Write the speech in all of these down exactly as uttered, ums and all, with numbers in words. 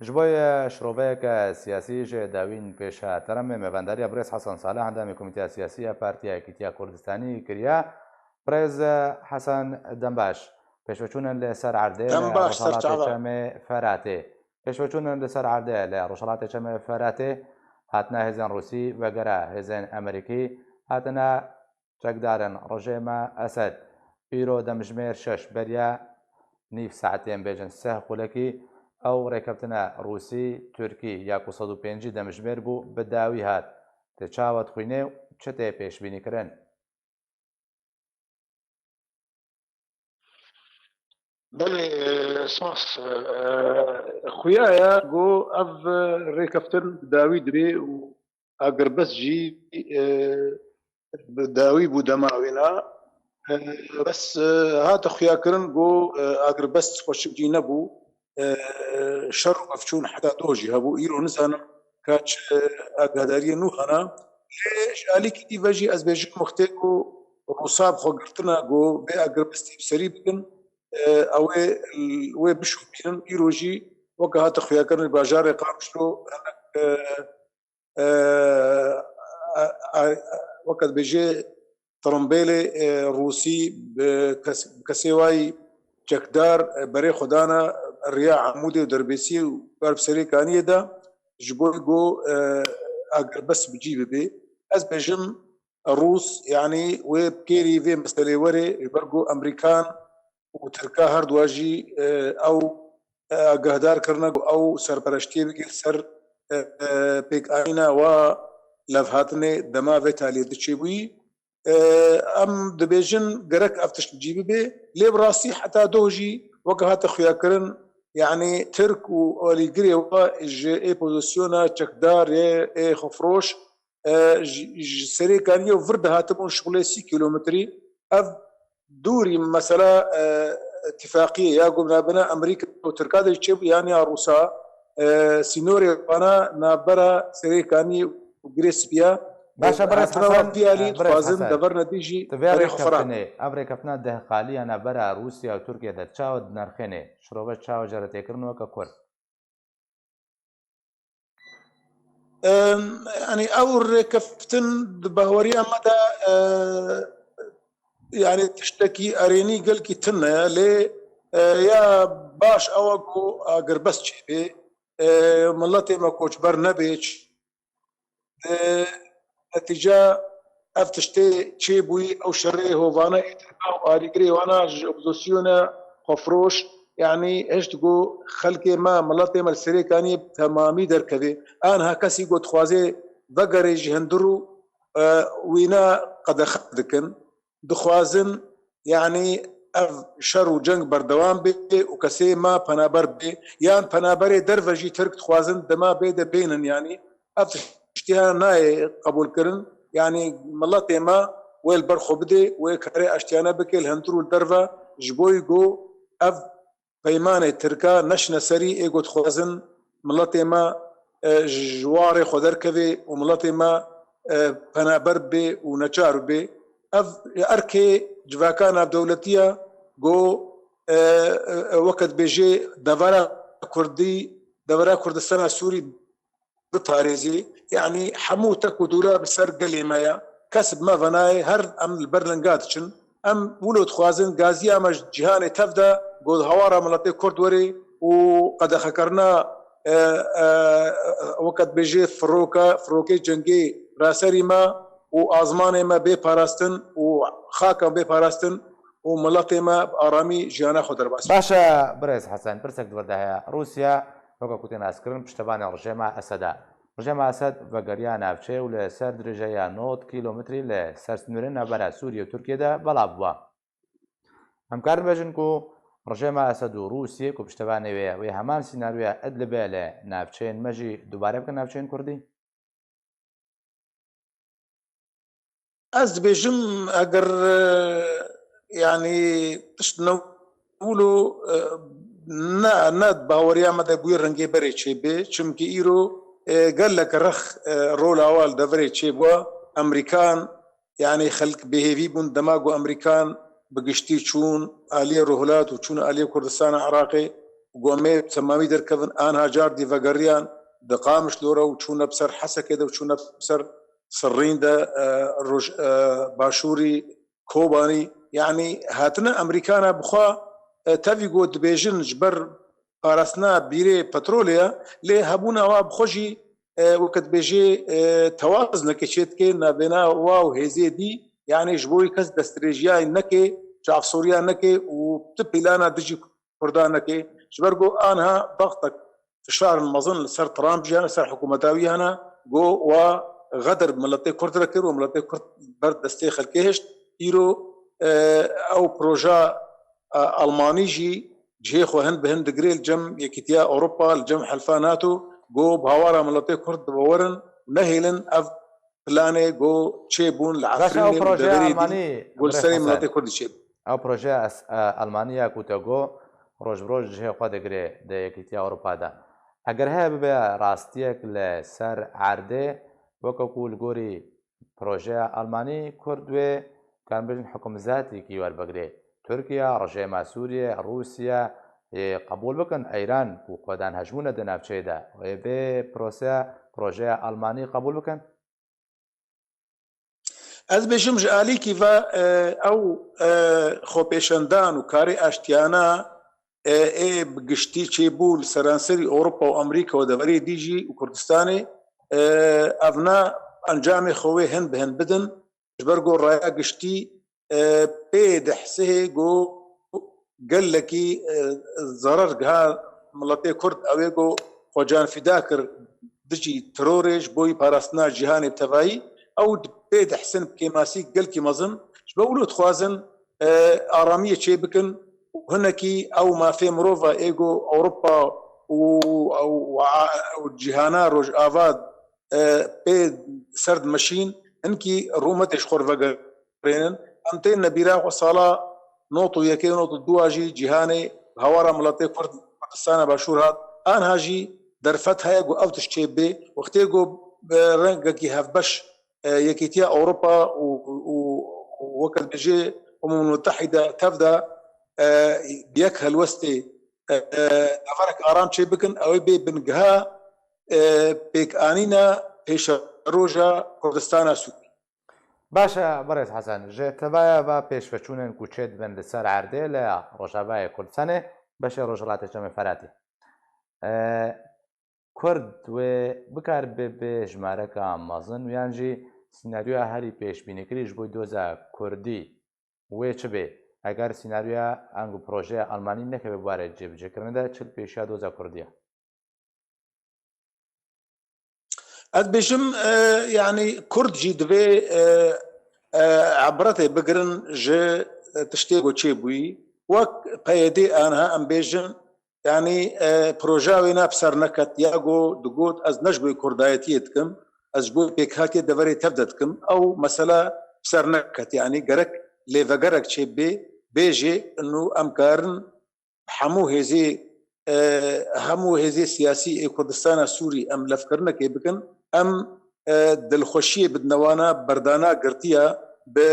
Ji bo şiroveyeke siyasî ji dawîn pêş te re me mêvendariya birêz Hesen Salih, endamê Komîteya Siyasî ya Partiya Yekîtiya Kurdistanî kiriye. Birêz Hesen, dem baş. Pêşveçûnên li ser erdê li Rojhelatê Çemê Feratê. Pêşveçûnên li ser erdê li Rojhelatê Çemê Feratê hatina hêzên Rûsî vegera hêzên Amerîkî hatine çekdarên rejîma Esed. Îro demjimêr şeş beriya nîv saetê, em bêjin seh xulekî, ew rêkeftina Rûsî, Tirkî ya ku sed û pêncî demjimêr bû, bi dawî hat. Tu çawa dixwînê û çi tê pêşbînî kirin? Belê, e, esas, e, xuya ye ku ev, e, rêkeftin bi dawî dirê û agirbest jî, e, bi dawî bû dema wêna. E, bes, e, hate xuyakirin ku, e, agirbest xweşik jî nebû. E, şer û pevçûn heta doh jî hebû. Îro nizanim ka çi, e, agahdariyê nû hene. Lê ji alîkî dî ve jî ez bêjim wextê ku Rûsa bi xwe girtina ku vê agirbestî bi serî bikin, e, ew ê wê bişopînin. Îro jî weke hate xuyakirin li bajarê Qamişlo hinek, e, e, e, e, weke dibêje tirimbêlê, e, Rûsî bi kes-, bi kesê wayî çekdar, e, berê xwe dana riya Amûdê û Derbêsiyê û ber bi Serê Kaniyê de ji bo ku, e, agirbest bi cî bibe. Ez bêjim Rûs, yanî wê bi kêrî vê meselê were, ji ber ku Amerîkan û Tirka her dua jî, e, ew, e, agehdar kirine ku ew serpereştiyê bike li ser, e, e, pêkanîna wa levhatinê dema vê taliyê di çêbûyî. E, em dibêjin gerek ev tişt bi cî bibe, lê bi rastî heta doh jî weke hate xuyakirin, yanî Tirk û alîgirê wa ji ê pozisyona çekdar ê, ê xwefiroş, e, ji, ji Serê Kaniyê û vir dihatibûn şixulê sî kîlometrî. Ev dûrî mesela, e, îtîfaqiyê ya ku navbera Amerîka û Tirka de çêbû, yan ya Rûsa, e, sînorê wana navbera Serê Kaniyê û Girê Spî ya. Baş e, e, birêz hatina Hesen, vî alî e, birêz dixwazin Hesen. Deverne dî jî Di vê berê xwe firaq. Rêkeftinê, ev rêkeftina dehqalî ya navbera Rûsya û Tirkiye de çawa dinirxêne? Şirove çawa jê re tê kirin weke Kurd? Em, yanî ew rêkeftin di bahweriya me de, e, yanî tiştekî erênî gelkî tune ye, lê, e, ya baş ew e ku agirbest çêbe, e, miletê me koçber nebe, ç-, e, netîce ev tiştê çêbûyî, ew şerê hovane ê Tirka û alîgirê wana ji opozisyona xwefiroş, yanî hişt ku xelkê me, miletê me li Serê Kaniyê bi temamî derkeve. Aniha kesî ku dixwaze vegere ji hundir û, e, wîna qedexe dikin. Dixwazin, yanî ev şer û ceng berdewam bê û kesê me penaber bê, yan penaberê derve jî Tirk dixwazin dema bê de bênin, yanî ev tiştiya nayê qebûlkirin, yanî miletê me wê li ber xwe bidê, wê karê aştiyane bike li hundir û li derve, ji bo ku ev peymanê Tirka neşine serî, ê ku dixwazin miletê me, e, ji warê xwe derkeve û miletê me, e, penaber bê û neçar bê. Ev erkê civaka navdewletî ye ku, e, e, weke dibêje devera Kurdî, devera Kurdistana Sûrî biparêzî, yanî hemû tek û dûra bi ser gelê me ye. Kes bi me venayê, her em li ber linga diçin. Em wilo dixwazin gaziya me ji cîhanê tev de, ku di hawara miletê Kurd were û qedexekerina, e, e, weke dibêje firoka, firokê cengê raserî me û azmanê me bê parastin û xaka bê parastin û miletê me bi aramî jiyana xwe derbas bike. Baş e, birêz Hesen, pirsek di vir de heye. Rûsya, weke ku tê naskirin, piştevanê rejêma Esed e. Rejêma Esed vegeriya navçeyê û li ser dirêjeya nod kîlometrî li ser sînorên navbera Sûriyê û Tirkiyê de belav bû. Em karin bêjin ku rejêma Esed û Rûsiyê ku piştevanê wê ye, wê heman sînaryoya Idlibê li navçeyên me jî dubare bikin, navçeyên Kurdî? Ez dibêjim, eger, e, yanî tişt ne wilo, e, ne, ne baweriya me de bûye rengê berê çêbe, çimkî îro, e, gelek rex, e, rola wan li deverê çêbûye. Amerîkan, yanî xelk bêhêvî bûn dema ku Amerîkan bi giştî çûn aliyê Rojhilat û çûn aliyê Kurdistana Iraqê. û gomê temamî derkevin, anha cardî vegeriyan di Qamişlo re û çûne bi ser Hesekê de û çûne bi ser Sirrîn de, e, roj-, e, başûrî Kobanî. Yanî hatine Amerîkana bi xwe, e, tevî ku dibêjin ji ber parastina bîrê petrolê ye, lê hebûna wa bi xwe jî, e, weke dibêjê, e, tewazunekê çêdike navbêna wa û hêzê dî, yanî ji bo wî kes destdirêjiyayê neke, çavsoriya neke û tu plana dijî Kurdan neke. Ji ber ku anha wextek fişarin mezin li ser Trump jî hene, ser hikûmeta wî hene, ku wa xedir miletê Kurd re kir û miletê Kurd ber destê xelkê hişt. Îro, e, ew proja, e, Almanî jî cihê xwe hin bi hin digirê li cem Yekîtiya Ewropa, li cem Helfa nato, ku bi hawara miletê Kurd dibe werin û nehêlin ev planê ku çêbûn li Efrînê û deverê dî ku li serê miletê Kurdî çêbû. Ew projeya es-, e, Almanî ya ku te got, roj bi roj cihê xwe digire di Yekîtiya Ewropa de. Eger heye bibe rastiyek li ser erdê, weke ku li gorî projeya Almanî, Kurd wê, karin bêjin, hikûmzatekî werbigirê. Tirkiye, rejêma Sûriye, Rûsiye, ê, qebûl bikin, Îran ku xwedan hejmûn e di navçeyê de. Wê vê proseya, projeya Almanî qebûl bikin? Ez bêjim ji alîkî ve, e, ew, e, xwepêşandan û karê aştiyana, e, ê bi giştî çêbû li seranserî Ewropa û Amerîka û deverê dî jî û Kurdistanê, e, ev ne encamê xwe wê hin bi hin bidin, ji ber ku raya giştî, e, pê dihsihê ku gelekî, e, zerer giha miletê Kurd, ew ê ku xwe canfîda kir dijî terorê ji bo wî parastina cîhanê bi tevayî, ew pê dihsin bi kêmasî gelkî mezin. Ji ber wilo dixwazin, e, aramiyê çê bikin û hinekî ew mafê mirova ê ku Ewropa û, û, û cîhana Rojava, e, pê ser dimeşîn, hinkî rûmetê ji xwe re vegerînin. Em tên nebîra xwe sala nod û yekê û nod û dû jî cîhanê bi hawara miletê Kurd Kurdistana Başûr hat. Anha jî derfet heye ku ev tişt çê bê. Wextê ku, e, rengekî hevbeş, e, Yekîtiya Ewropa û, û, û weke dibêje Umemul Mutehîde tev de, e, bi yek helwestê, e, e, deverek aram çê bikin, ew ê bê bingeha, e, pêkanîna pêşeroja Kurdistana Sûrî. Baş e, birêz Hesen, ji tevaya va pêşveçûnên ku çê dibin li ser erdê li Rojavayê Kurdistanê, beşê Rojhilatê Çemê Feratî, e, Kurd wê bikaribe bê jimareka mezin û yan jî sînaryoya herî pêşbînîkirî ji bo doza Kurdî wê çi bê? Eger sînaryoya ango projeya Almanî nekeve warê cêbicêkirinê de, çi li pêşiya doza Kurdî ye? Ez dibêjim, e, yanî Kurd jî divê, e, e, ebretê bigirin ji, e, tiştê ku çêbûyî. Wek P Y D anha em bêjin, yanî, e, projeya wê ne bi ser neket, ya ku digot, ez ne ji bo kurdayetiyê dikim, ez ji bo pêkhatiyê deverê tev de dikim. Ew mesela bi ser neket, yanî gerek lêvegerek çêbê, bêjê, nû em karin hemû hêzê, e, hemû hêzê siyasî ê Kurdistana Sûrî em levkirinekê bikin, em, e, dilxweşiyê bidine wana berdana girtiya bi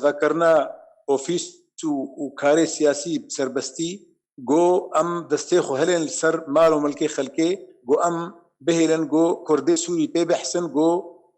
vekirina ofîs û, û karê siyasî bi serbestî, go em destê xwe hilên li ser mal û milkê xelkê, go em bihêlin, go Kurdê Sûrî pê bihsin, go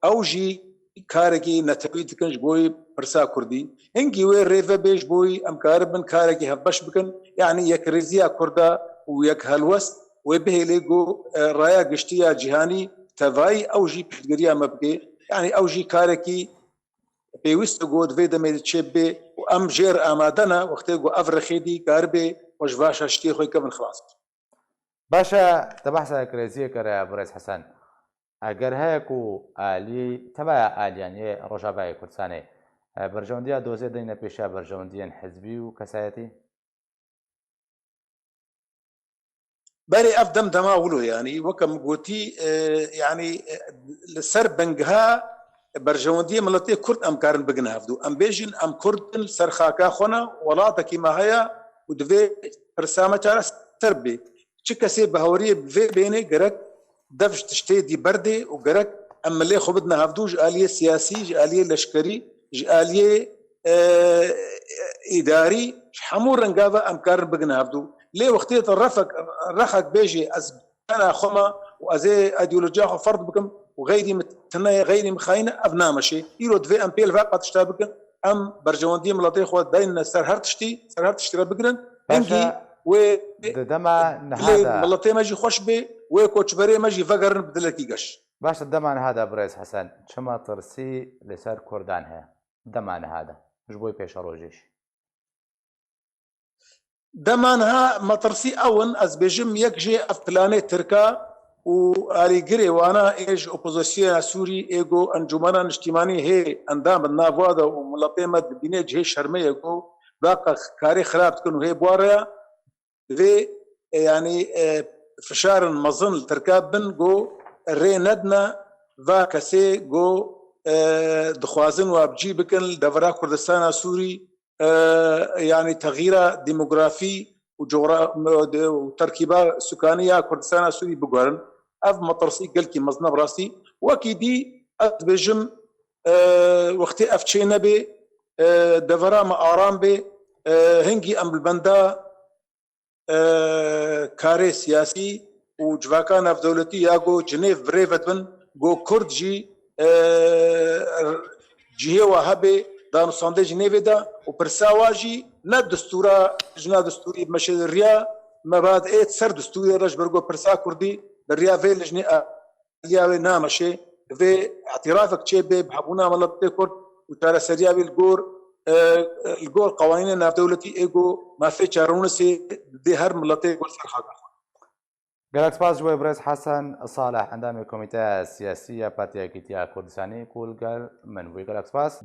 ew jî karekî netewî dikin ji bo pirsa Kurdî. Hingî wê rê vebê ji bo em karibin karekî hevbeş bikin, yanî yekrêziya Kurda û yek helwest wê bihêlê go, e, raya giştî ya cîhanî tevayî ew jî piştgiriya me bike. Yanî ew jî karekî pêwîst e go di vê demê de çêbibe û em jê re amade ne, wextê go ev rexê dî karibe xwe ji va şaştiyê xwe kevin xilas. Baş e, te behsa yekrêziyê kire, birêz Hesen. Eger heye ku alî, tevaya aliyan yê Rojavayê Kurdistanê, e, berjewendiya dozê deyne pêşiya berjewendiyên hizbî û kesayetî? Berê ev dem dema wilo, yanî weke min gotî, e, yanî, e, li ser bingeha berjewendiyê miletê Kurd em karin bigin hevdû. Em bêjin em Kurd in, li ser xaka xwe ne, welatekî me heye û divê pirsa me çareser bê. Çi kesê bi haweriyê bi vê bênê gerek dev ji tiştê dî berdê û gerek em milê xwe bidine hevdû ji aliyê siyasî, ji aliyê leşkerî, ji aliyê, e, îdarî, ji hemû renga ve em karin bigine hevdû. Lê wextê tu refek, rexek bêjê ez bena xwe me û ez ê ideolojiya xwe ferd bikim û xeyrî min tune ye, xeyrî min xayîn e, ev nameşê. Îro divê em pêl ve qet tişta bikin, em berjewendiyê miletê xwe dayne ser her tiştî, ser her tiştî re bigirin. Hingî wê di dema niha de miletê me jî xweş bê, wê koçberê me jî vegerin bi dilekî geş. Baş e, dema niha de birêz Hesen, çima tirsî li ser Kurdan heye? Dema niha de, ji bo pêşerojê jî. Dema niha metirsî ew in, ez bêjim, yek jê ev planê Tirka û alîgirê wana ê ji opozîsyona Sûrî ê go Encûmena Niştîmanî hê endam in nav wa de û miletê me dibînê cihê şermê ye go baqe karê xirab dikin û hê bi wa re ya. Divê, e, yanî, e, fişarin mezin li Tirka bin go rê nedine va kesê go, e, dixwazin wa bi cî bikin li devera Kurdistana Sûrî, e, yanî texîra demografî û cogra-, û terkîba sukanî ya Kurdistana Sûrî biguherin. Ev metirsî gelkî mezin e bi rastî. Wekî dî ez dibêjim, e, wextê ev çê nebê, e, devera me aram bê, e, hingî em li benda, e, karê siyasî û civaka navdewletî ya go Cinêv bi rê ve dibin, go Kurd jî, e, cihê wa hebe, danûstandê jî nêvê de û pirsa wa jî ne distûra, jina distûrî meşe riya me ba ê ser distûrê re ji ber go pirsa Kurdî bi riya vê lijnê alîya wê nameşê, divê îtîrafek çêbe bi hebûna miletê Kurd û çareseriya wê li gor, e, li gor qewanînê navdewletî ê go mafê çarenûsê didê her miletê gor ser xaka xwe. Gelek spas ji bo birêz Hesen Salih, endamê Komîteya Siyasî ya Partiya Yekîtiya Kurdistanê ku li gel min bûye. Gelek spas.